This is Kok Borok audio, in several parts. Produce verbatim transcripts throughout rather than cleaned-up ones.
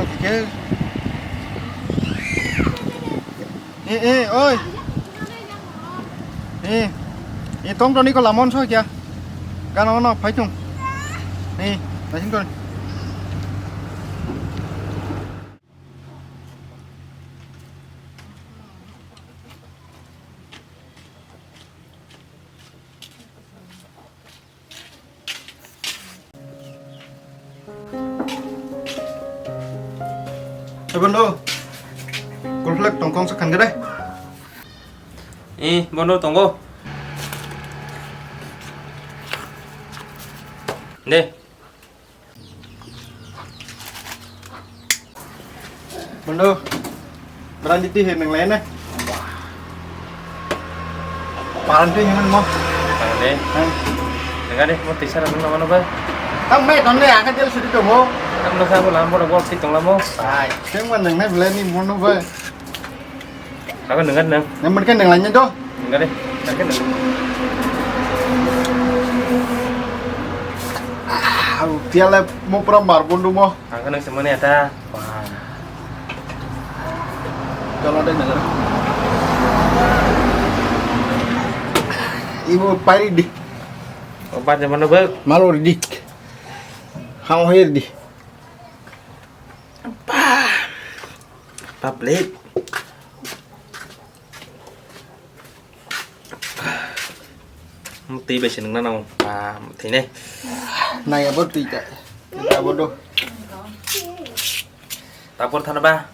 Khe. Eh, eh, oi. Eh, eh, tong toni ko lamon so kya? Gana ono phai tung. Eh, naising ton. Hey, Bondo. Kulflek tongkong sa khan gede. Eh, Bondo, tongo. De. Bondo, berani ti he nang lain eh. Parang ti himan mo. Parang de. Hang. Dengar deh, mau tisar apa nama nama? Tam me tam ne akan jel sudi tongo. Tam lo sa bola, bola bol ti tong lamo. Ai, seng man nang ne belai ni mono ba. Ako nengkat nang. Nang mereka nang lainnya doh. Nengkat deh. Nengkat deh. Ah, tiala mau pura marbun dulu mo. Ako nang semua ni ada. Wah. Kalau ada nengkat. Ibu pari di. Obat yang mana bel? Malu di. Hau hair di. Public. Twi bai se nungna nang pa thwi ne. Nai abo twi ta. Abo do. Tapor thana ba.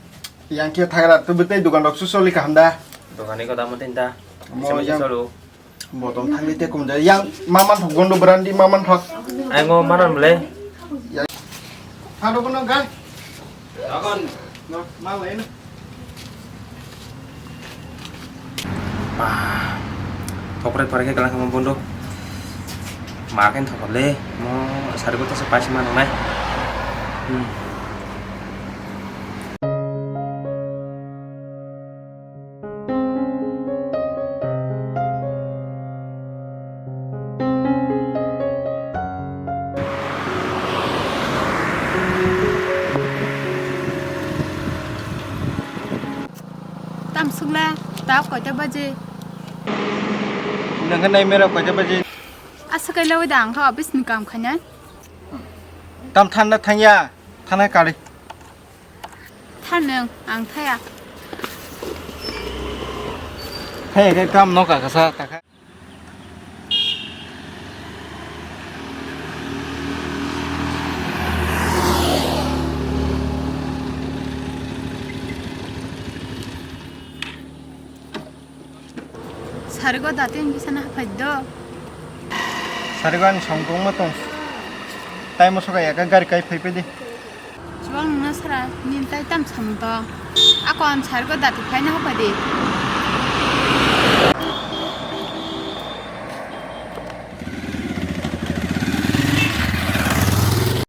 Yang khe thagra tu betai dukan rok su soli kaham da. Dukani ko damo tin ta. Mo yang solo. Botom thangli te kum jai. Yang maman thok gondo brandi maman thok. Ai ngo manan bole. Yang. Thado kono gai. Agon. No, mal lain. Ba. Thokre thore ke galang kama bondo. Makin thokle mo sari ko to se paisi manang nai. Hmm. Tam sukla, ta koita baje? Nang nai mera koita baje? Asa kaila wida ang kha office ni kam khainai. Tam thanda thangya, thana kari. Thanung, ang thaya. Thaya khe kam no ka kasa, ta kha. Sarigo dati wngkhe sana haphai do. Sarigo ani song tongma tong. Tai moso kaya ka gari kai phai pedi. Chwng nungna sara nini tai tam samung tong. Ako ang sarigo dati phaina haphai di.